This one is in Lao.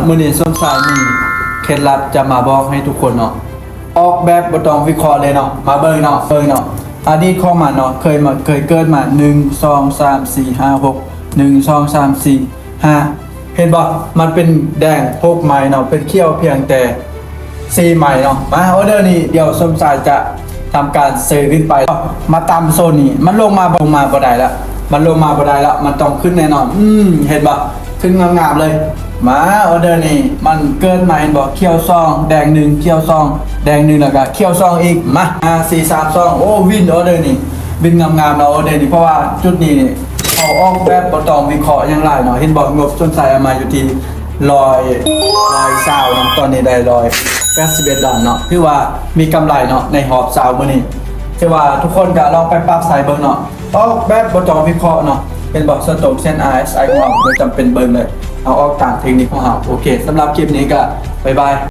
ມື້ນີ້ສົມຊາຍມີເຄັດລັບຈະມາບອກໃຫ້ທຸກຄົນເນາະ ອອກແບບບໍ່ຕ້ອງວິເຄາະເລີຍເນາະ. ມາເບິ່ງເນາະ ເບິ່ງເນາະ ອະດີດຂອງມັນເນາະ ເຄີຍມາ ເຄີຍເກີດມາ ໜຶ່ງ ສອງ ສາມ ສີ່ ຫ້າ ຫົກ ໜຶ່ງ ສອງ ສາມ ສີ່ ຫ້າ ເຫັນບໍ່? ມັນເປັນແດງຫົກໄມ້ເນາະ ເປັນຂຽວພຽງແຕ່ສີ່ໄມ້ເນາະ. ມາ ອໍເດີນີ້ ດຽວສົມຊາຍຈະທຳການຊື້ຂຶ້ນໄປ. ມາຕາມໂຊນນີ້ ມັນລົງມາ ລົງມາບໍ່ໄດ້ລະ ມັນລົງມາບໍ່ໄດ້ລະ ມັນຕ້ອງຂຶ້ນແນ່ນອນ. ອືມ ເຫັນບໍ່? ຂຶ້ນງາມໆເລີຍ. ມາ ອໍເດີນີ້ ມັນເກີດມາ ເຫັນບໍ່? ຂຽວສອງ ແດງໜຶ່ງ ຂຽວສອງ ແດງໜຶ່ງ ແລ້ວກະຂຽວສອງອີກ. ມາ ຫ້າ ສີ່ ສາມ ສອງ ໂອ້ ວິນ ອໍເດີນີ້ ວິນງາມໆເນາະ ອໍເດີນີ້ ເພາະວ່າຈຸດນີ້ນີ້ ເຮົາອອກແບບບໍ່ຕ້ອງວິເຄາະຫຍັງຫຼາຍເນາະ. ເຫັນບໍ່? ງົບສົມຊາຍເອົາມາຢູ່ທີ່ຮ້ອຍ ຮ້ອຍຊາວເນາະ ຕອນນີ້ໄດ້ຮ້ອຍແປດສິບເອັດລ້ານເນາະ ຖືວ່າມີກຳໄລເນາະ ໃນຮອບຊາວມື້ນີ້. ຖືວ່າທຸກຄົນກະລອງໄປປັບໃຊ້ເບິ່ງເນາະ ອອກແບບບໍ່ຕ້ອງວິເຄາະເນາະ. ເຫັນບໍ່? ສະໂຕກເສັ້ນ ອາຣ໌ ເອສ ໄອ ຂອງເຮົາ ມັນຈຳເປັນເບິ່ງເລີຍ ເຮົາອອກຕາມເທັກນິກຂອງເຮົາ. ໂອເຄ ສຳລັບຄລິບນີ້ກະບາຍບາຍ.